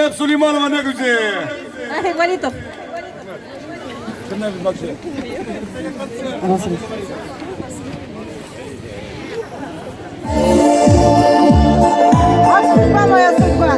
Рәҗәп Сулейманова Нәгүзе. Рафик Валитов. Ах, судьба моя, судьба.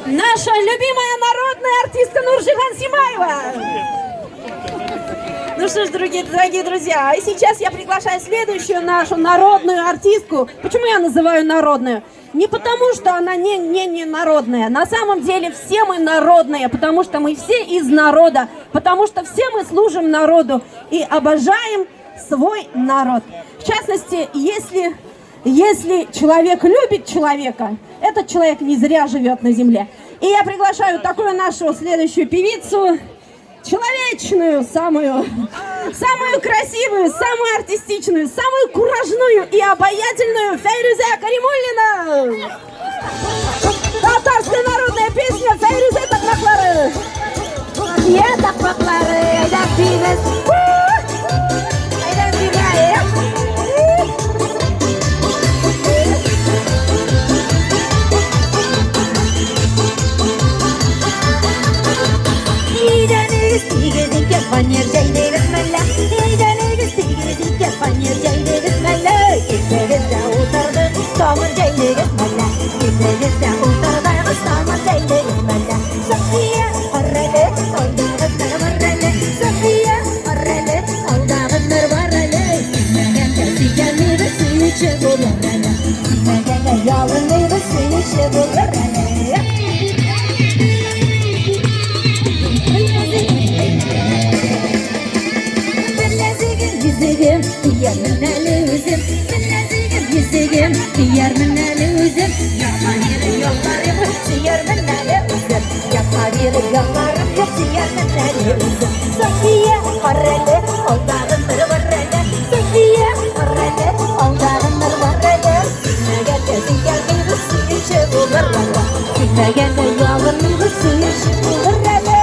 Наша любимая народная артистка Нуржихан Симаева. Ну что ж, дорогие друзья, и сейчас я приглашаю следующую нашу народную артистку. Почему я называю народную? Не потому, что она не народная. На самом деле все мы народные, потому что мы все из народа, потому что все мы служим народу и обожаем свой народ. В частности, если человек любит человека, этот человек не зря живет на земле. И я приглашаю такую нашу следующую певицу, человечную, самую, самую красивую, самую артистичную, самую куражную и обаятельную Фәйрүзә Каримуллина. Татарская народная песня «Фәйрүзә такмаклары». Я такмаклары, әйдә биибез. Әйдә биибез. Өйдәнегез тигез ике фанер җәйдегез мәллә? Өйдәнегез тигез ике фанер җәйдегез мәллә? Килдегез дә утырдыгыз, тамыр җәйдегез мәллә? Килдегез дә утырдыгыз, тамыр җәйдегез мәллә? София, карале, алдагы бер бар әле. София, карале, алдагы бер бар әле. Сөймәгәнгә сөйгәнебез сөюче булыр әле. Сөймәгәнгә ялыныбыз сөюче булыр әле. Беләзегем, йөзегем, киярмен әле үзем. Беләзегем, йөзегем, киярмен әле үзем. Ятма биреп ялларым, сөярмен әле үзем. Ятма биреп ялларым, юк, сөярмен әле үзем. София, карале, алдагы бер бар әле. София, карале, алдагы бер бар әле. Сөймәгәнгә сөйгәнебез сөюче булыр әле. Сөймәгәнгә ялыныбыз сөюче булыр әле.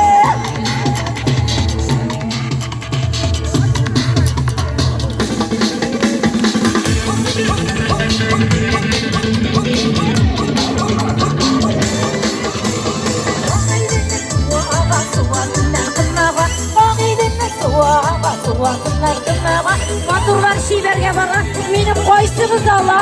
Матурлар чибәргә бара, мине кайсыгыз ала?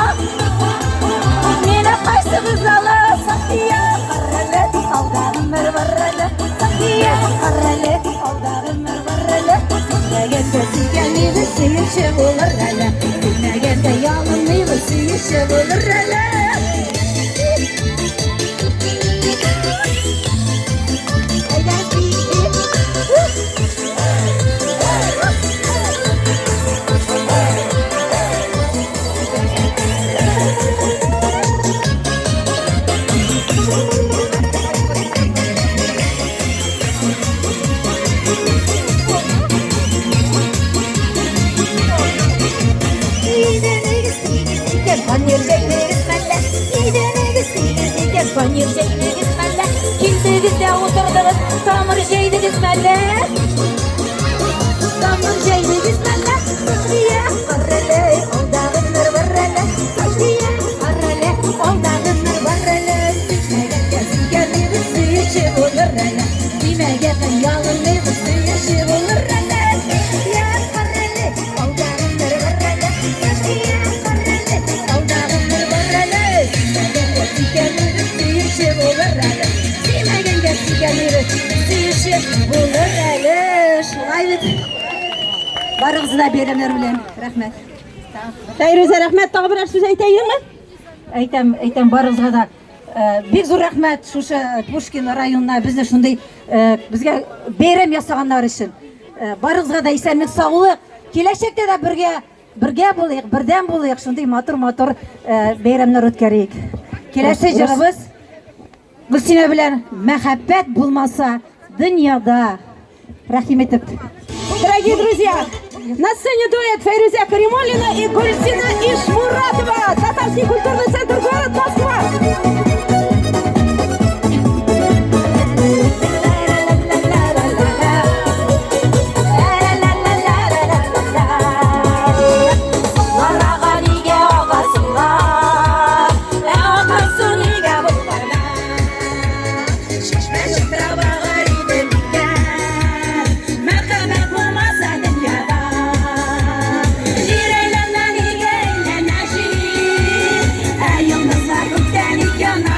Мине кайсыгыз ала? София, карале, алдагы бер бар әле. София, карале, алдагы бер бар әле. Сөймәгәндә сөйгәнебез сөюче булыр әле. Сөймәгәндә ялыныбыз сөюче булыр әле. Әйдә, би. Өйдәнегез тигез ике фанер җәйдегез мәллә? Өйдәнегез тигез ике фанер җәйдегез мәллә? Килдегез дә утырдыгыз, тамыр җәйдегез мәллә? Тамыр җәйдегез мәллә? София, карале, алдагы бер бар әле. София, карале, алдагы бер бар әле. Сөймәгәнгә сөйгәнебез сөюче булыр әле. Сөймәгәнгә ялыныбыз сөюче булыр әле. София, карале, алдагы бер бар әле. София, карале, алдагы бер бар әле. Сөймәгәнгә сөйгәнебез сөюче булыр әле. Сөймәгәнгә сөйгәнебез сөюче булыр әле. Шулай бит. Барыгызны да бәйрәмнәр белән. Рәхмәт. Фәйрүзә, рәхмәт. Тагы берәр сүз әйтәйеңме? Әйтәм, әйтәм барыгызга да. Бик зур рәхмәт шушы Пушкин районына безне шундый безгә бәйрәм ясаганнар өчен. Барыгызга да исәнлек, саулык. Киләчәктә дә бергә бергә булыйк, бердәм булыйк, шундый матур-матур бәйрәмнәр үткәрик. Киләсе җырыбыз Гөлсинә белән «Мәхәббәт булмаса дөньяда». Рәхим итеп. Дорогие друзья, на сцене дуэт Файрузя Каримуллина и Гульсина Ишмуратова. Татарский культурный центр, город Москва. Ларага нигә агасыңлар, ә агасы нигә булгана? Чишмә чылтырап агар иде микән, мәхәббәт булмаса дөньяда? Җир әйләнә, нигә әйләнә җир, ә йолдызлар күктә ник яна?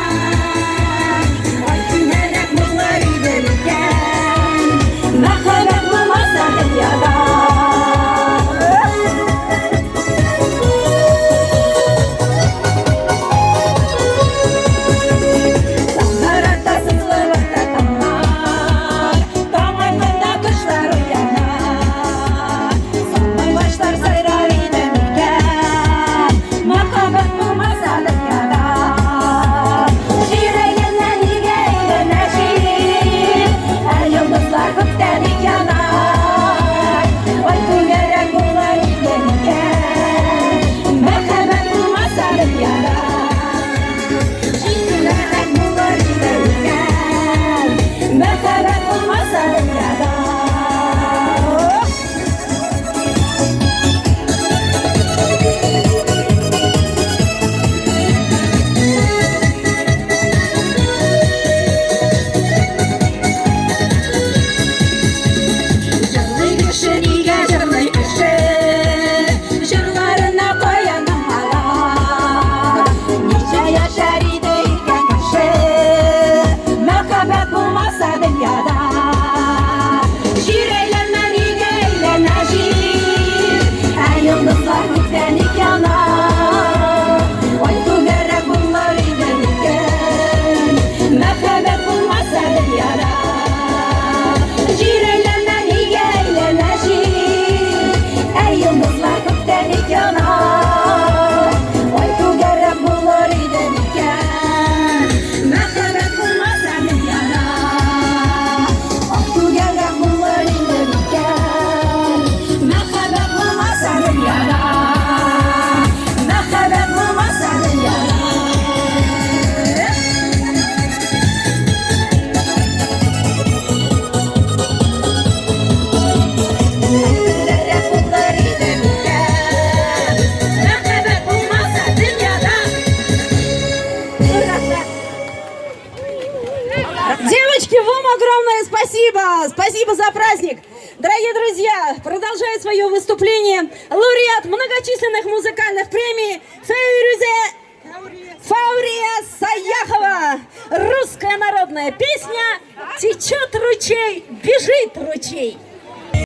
Спасибо, спасибо за праздник. Дорогие друзья, продолжает свое выступление лауреат многочисленных музыкальных премий Фейрюзе Фаурия Саяхова. Русская народная песня «Течет ручей, бежит ручей».